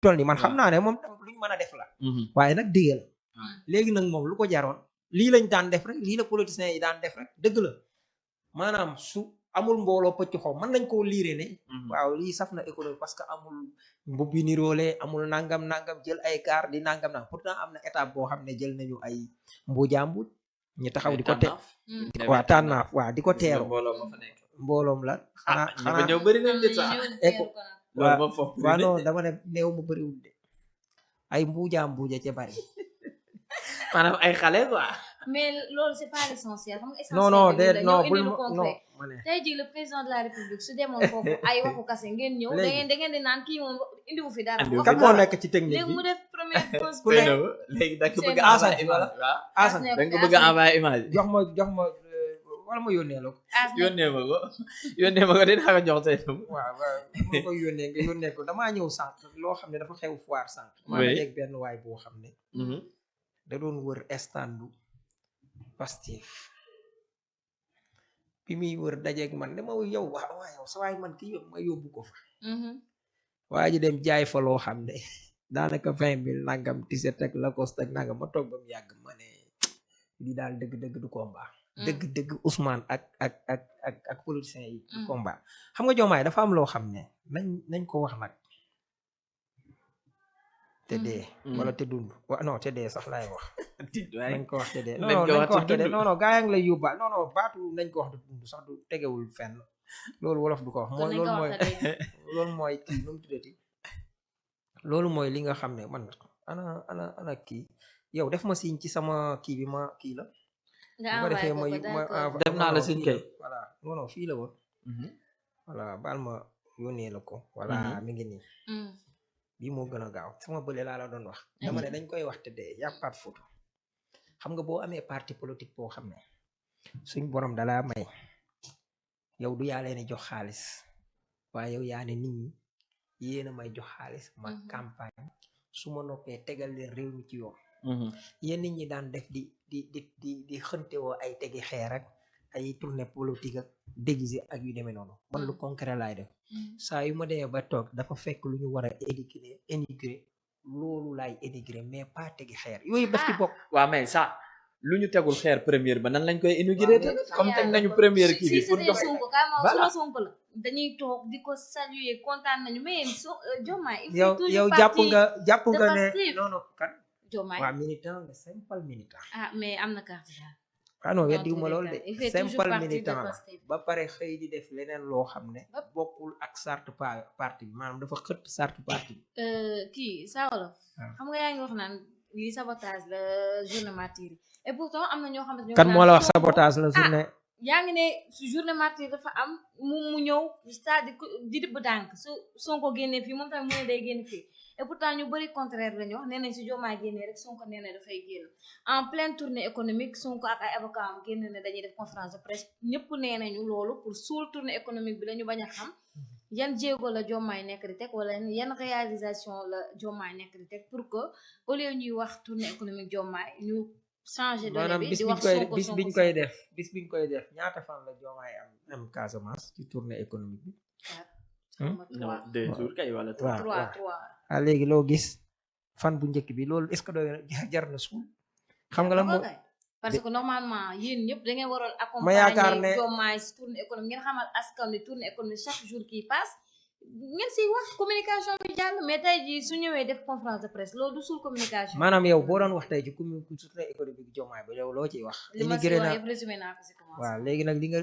toll ni man xam naa ne moom luñ mën a def la waaye nag digal léegi nag moom lu ko jaroon lii lañ daan def rek lii la politiciens yi daan def rek dëgg la maanaam su amul mbooloo pëcc xaw mën nañ koo liire ne waaw lii saf na économie parce que amul mbubbi niroole amul nangam jël ay kaar di nangam pourtant am na étape boo xam ne jël nañu ay mbuujaambut ñu taxaw di ko te waa tànnaaf waa di ko teeru mbooloom la xanaa ñëw bëri nañ de sax waaw non dama ne néew ma bëriwul de ay mbuuja ca bari maanaam ay xale quoi. mais loolu c'est pas l'essentiel xam nga non non de non bul non tey jii le président de la république su demoon foofu ay waxu kase ngeen ñëw da ngeen di naan kii moom indi wu fi dara kan moo nekk ci technique léegi mu def première pause léegi da nga ko bëgg a envoyer image Assane da nga ko bëgg a envoyer image jox ma wala ma yónnee la ko yónnee ma ko dinaa ko jox say waaw ma ko yónnee nga yónnee ko damaa ñëw sànq loo xam ne dafa xew foire sànq maa ngi dégg benn waay boo xam ne da doon wër standu Pastef bi muy wër dajeeg man dama yow waa yow sa waay man kii ma yóbbu ko fa waa ji dem jaay fa loo xam ne daanaka 20 000 nangam tiset ak Lacoste ak nangam ma toog ba mu yàgg ma ne lii daal dëgg-dëgg du combat dëgg Ousmane ak politiciens yi du combat xam nga Diomaye dafa am loo xam ne nañ ko wax nag te dee wala te dund non te dee sax laay wax nañ ko wax te dee nañ ko wax te dee non gaa yaa ngi lay yóbba non baatu nañ ko wax te dund sax du tegewul fenn loolu wolof du ko wax mooy loolu mooy kii nu mu tuddati loolu mooy li nga xam ne man ana kii yow def ma siñ ci sama kii bi ma kii la bu ko defee ma def naa la siñ kay voilà non fii la woon voilà baal ma yónnee la ko voilà mi ngi nii bii moo gën a gaaw sama bële laa la doon wax dama ne dañ koy wax te dee yàppaat photo xam nga boo amee parti politique boo xam ne suñ borom dalaa may yow du yaa leen jox xaalis waaye yow yaa ne nit ñi yéen a may jox xaalis ma campagne su ma noppee tegal leen réew mi ci yoon yéen nit ñi daan def di xëntewoo ay tegi xeer ak ay tournée politique ak déguisé ak yu demee noonu man lu concret laay def saa yu ma demee ba toog dafa fekk lu ñu war a énigré loolu laay énigré mais pas tegi xeer yooyu daf ci bokk waaw mais ça lu ñu tegul xeer première ba nan lañ koy inauguré comme teg nañu première kii bi pour jox Sonko la dañuy toog di ko saluer kontaan nañu mais Diomaye yow jàpp nga ne non kan Diomaye waaw militant nga simple militant mais am na carte non weddiwuma loolu de simple militant la ba pare xëy di def leneen loo xam ne bokkul ak charte parti bi maanaam dafa xët charte parti bi kii Sawolo xam nga yaa ngi wax naan lii sabotage la journée martyre et pourtant am na ñoo xamante ne kan moo la wax sabotage la journée yaa ngi ne journée martyre dafa am mu ñëw c'est-à-dire di dëbb dànk su Sonko génnee fii moom tamit mu ne day génn fii et pourtant ñu bëri contraire lañu wax nee nañ si Diomaye génnee rek Sonko nee na dafay génn en pleine tournée économique Sonko ak ay avocat am génn ne dañuy def conférence de presse ñëpp nee nañu loolu pour suul tournée économique bi la ñu bañ a xam yan jéego la Diomaye nekk di teg wala yan réalisation la Diomaye nekk di teg pour que au lieu ñuy wax tournée économique Diomaye ñu changé donné bi di wax Sonko bis biñ koy def ñaata fan la Diomaye am Casamance ci tournée économique bi non 2 jours kay wala 3 léegi loo gis fan bu njëkk bi loolu est-ce que doy jar na suul xam nga la moo parce que normalement yéen ñëpp da ngeen waroon ma yaakaar ne accompagner Diomaye si tournée économique ngeen xamal askan wi tournée économique chaque jour qui passe ngeen siy wax communication bi jàll mais tey jii su ñëwee def conférence de presse loolu du suul communication maanaam yow boo doon wax tey ci tournée économique Diomaye ba yow loo ciy wax li ma si wax yëpp résumé naa ko si commencé waaw léegi nag li nga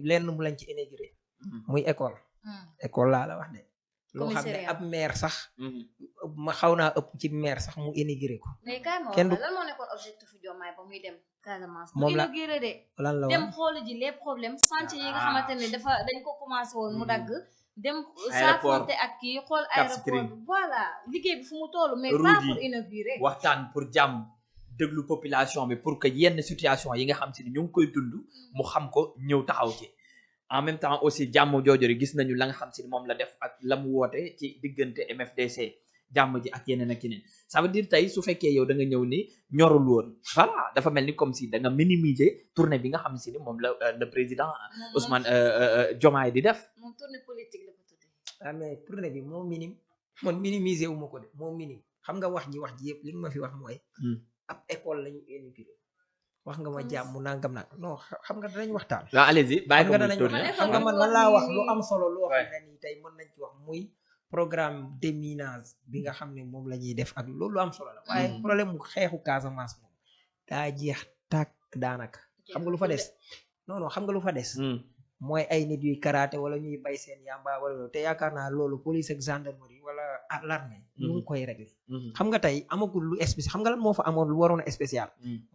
lenn mu lañ ci inauguré muy école laa la wax de loo xam ne ab maire sax ma xaw naa ëpp ci maire sax mu inauguré ko mais kaay ma wax lan moo nekkoon objectif Diomaye ba muy dem Casamance mu inauguré de lan la dem xooli ji les problèmes chantier yi nga xamante ne dañ ko commencé woon mu dagg dem saafonte ak kii xool aéroport voilà liggéey bi fu mu toll mais pas pour inaugurer waxtaan pour jàmm déglu population bi pour que yenn situation yi nga xam si ni ñu ngi koy dund mu xam ko ñëw taxaw ci en même temps aussi jàmm joojori gis nañu la nga xam si ni moom la def ak la mu woote ci diggante MFDC jàmm ji ak yeneen ak yeneen ça veut dire tey su fekkee yow da nga ñëw ni ñorul woon voilà dafa mel ni comme si da nga minimiser tournée bi nga xam si ni moom la le président Ousmane Diomaye di def moom tournée politique la ko tuddee mais tournée bi moo minime man minimiser wu ma ko de moo minim xam nga wax ji yëpp li nga ma fi wax mooy ab école lañu inauguré wax nga ma jàmm mu nangam nag non xam nga danañ waxtaan waaw allez-y bàyyi ko muy tourné xam nga man lan laa wax lu am solo loo xam ne nii tey mën nañ ci wax muy programme déminage bi nga xam ne moom la ñuy def ak loolu am solo la waaye problème mu xeexu Casamance moom daa jeex tàkk daanaka xam nga lu fa des non xam nga lu fa des mooy ay nit yuy karaté wala ñuy bay seen yamba wala loolu te yaakaar naa loolu police ak gendarmerie wala l'armée ñu ngi koy régler xam nga tey amagul lu spécial xam nga lan moo fa amoon lu waroon a spécial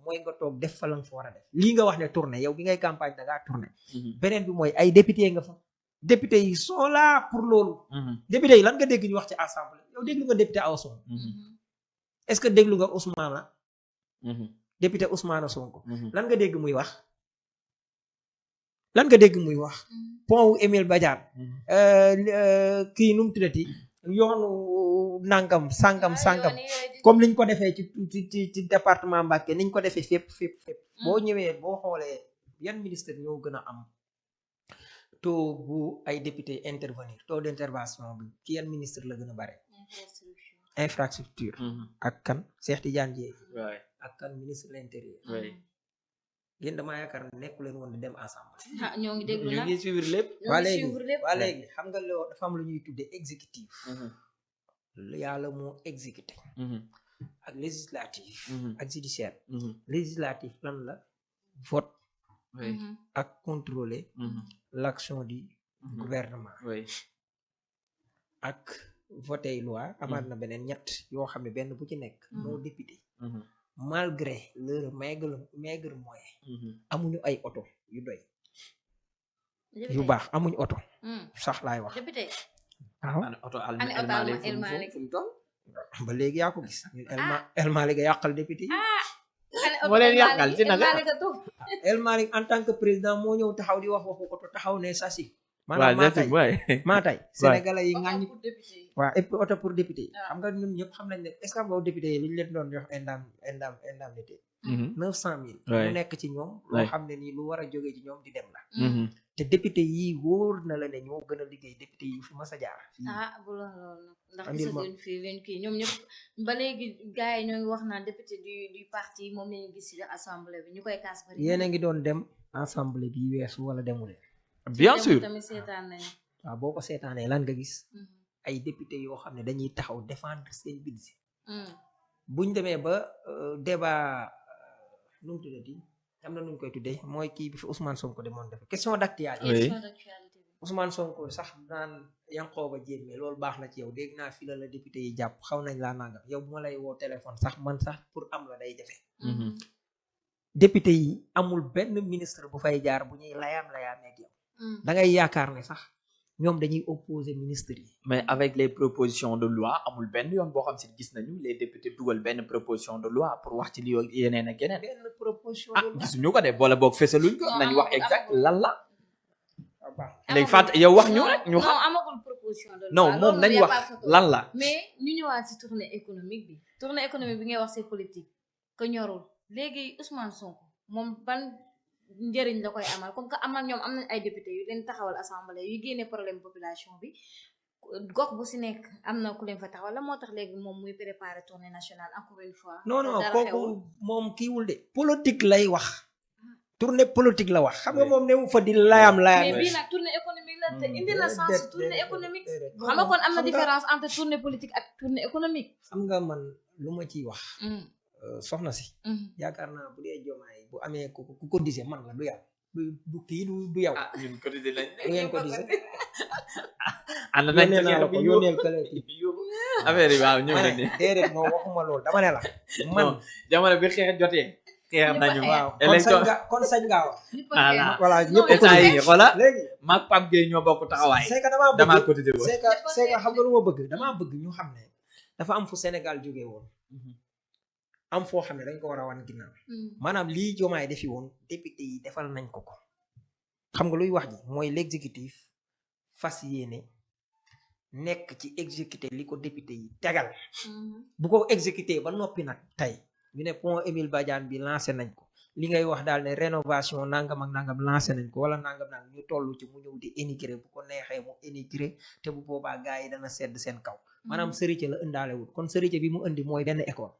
mooy nga toog def fa lan fa war a def lii nga wax ne tournée yow bi ngay campagne da ngaa tournée beneen bi mooy ay député nga fa député yi sont là pour loolu député yi lan nga dégg ñu wax ci assemblée yow déglu nga député Awa Sonko est-ce que déglu nga Ousmane député Ousmane Sonko lan nga dégg muy wax pont wu Émile Badiane kii nu mu tuddati yoonu nangam sangam comme niñ ko defee ci département Mbacké niñ ko defee fépp boo ñëwee boo xoolee yan ministre ñoo gën a am taux bu ay député intervenir taux d'intervention bi ci yan ministre la gën a bare infrastructure ak kan Cheikh Tidiane Dièye ak kan ministre de l'intérieur yéen damaa yaakaar nekku leen woon di dem ensemble ñoo ngi déglu nag ñu ngi suivre lépp waa léegi xam nga loo dafa am lu ñuy tuddee exécutif yàlla moo exécuté ak législatif ak judiciaire législatif lan la vote ak contrôler l'action du gouvernement ak voter loi amaat na beneen ñett yoo xam ne benn bu ci nekk nos députés malgré leur maigre moyen amuñu ay oto yu doy yu baax amuñu oto sax laay wax waaw oto ba léegi yaa ko gis El Malick a yàqal député yi moo leen yàqal ci naka El Malick en tant que président moo ñëw taxaw di wax waxu oto taxaw ne sasi maanaam maa tey sénégalais yi ngaañ waaw et puis oto pour député yi xam nga ñun ñëpp xam nañ ne est-ce que am nga député yi li ñu leen doon jox indemnité 900 000 mu nekk ci ñoom loo xam ne nii lu war a jógee ci ñoom di dem la te député yi wóor na la ne ñoo gën a liggéey député yi fi mas a jaar bu loolu nag ndax gisaguñ fi leen kii ñoom ñëpp ba léegi gars yi ñoo ngi wax naan député du parti moom lañu gis ci assemblée bi ñu koy kaas bari yéen a ngi doon dem assemblée bi weesu wala demuleen bien sûr tamit seetaan nañu waaw boo ko seetaanee lan nga gis ay député yoo xam ne dañuy taxaw défendre seen budget buñ demee ba débat nu mu tuddati am na nuñ koy tuddee mooy kii bi fi Ousmane Sonko demoon def question d'actualité Ousmane Sonko sax naan Yankhoba Diémé loolu baax na ci yow dégg naa fi la député yi jàpp xaw nañ laa nangam yow bu ma lay woo téléphone sax man sax pour am la day jafe député yi amul benn ministre bu fay jaar bu ñuy layaam ak yow da ngay yaakaar ne sax ñoom dañuy opposer ministre yi mais avec les propositions de loi amul benn yoon boo xam si gis nañu les députés dugal benn proposition de loi pour wax ci li yeneen ak yeneen benn proposition de loi gisuñu ko de boole boog fesaluñ ko nañ wax exact lan la léegi fàtt yow wax ñu rek ñu xam amagul proposition de loi non moom nañ wax lan la mais ñu ñëwaat ci tournée économique bi ngay wax c'est politique que ñorul léegi Ousmane Sonko moom ban njëriñ la koy amal comme que ñoom am nañ ay député yu leen taxawal assemblée yu génne problème population bi gox bu si nekk am na ku leen fa taxawal la moo tax léegi moom muy préparer tournée nationale encore une fois non kooku moom kiiwul de politique lay wax tournée politique la wax xam nga moom newu fa di layam mais bii nag tournée économique la te indi na sens tournée économique xam nga kon am na différence entre tournée politique ak tournée économique xam nga man lu ma ciy wax soxna si yaakaar naa bu dee Diomaye bu amee ku cotiser man la du yow du kii du yow ñun cotiser lañ du ngeen cotiser ànd nañ ko yónneel kële affaire yi waaw ñëw nañ ne déedéet non waxuma loolu dama ne la man jamono bi xeex jotee xeex nañu waaw kon sañ ngaa wax voilà ñëpp état yi xola léegi maag Pape Gueye ñoo bokk taxawaay c'est que damaa cotiser woon c'est que xam nga lu ma bëgg damaa bëgg ñu xam ne dafa am fu Sénégal jógee woon am foo xam ne dañ ko war a wan ginnaaw maanaam lii Diomaye defi woon député yi defal nañ ko xam nga luy wax ji mooy l'exécutif fas yéene nekk ci exécuté li ko député yi tegal bu ko exécuté ba noppi nag tey ñu ne pont Émile Badiane bi lancé nañ ko li ngay wax daal ne rénovation nangam ak nangam lancé nañ ko wala nangam ñu toll ci mu ñëw di énigré bu ko neexee mu énigré te bu boobaa gars yi dana sedd seen kaw maanaam sërite la ëndaale wut kon sërite bi mu indi mooy benn école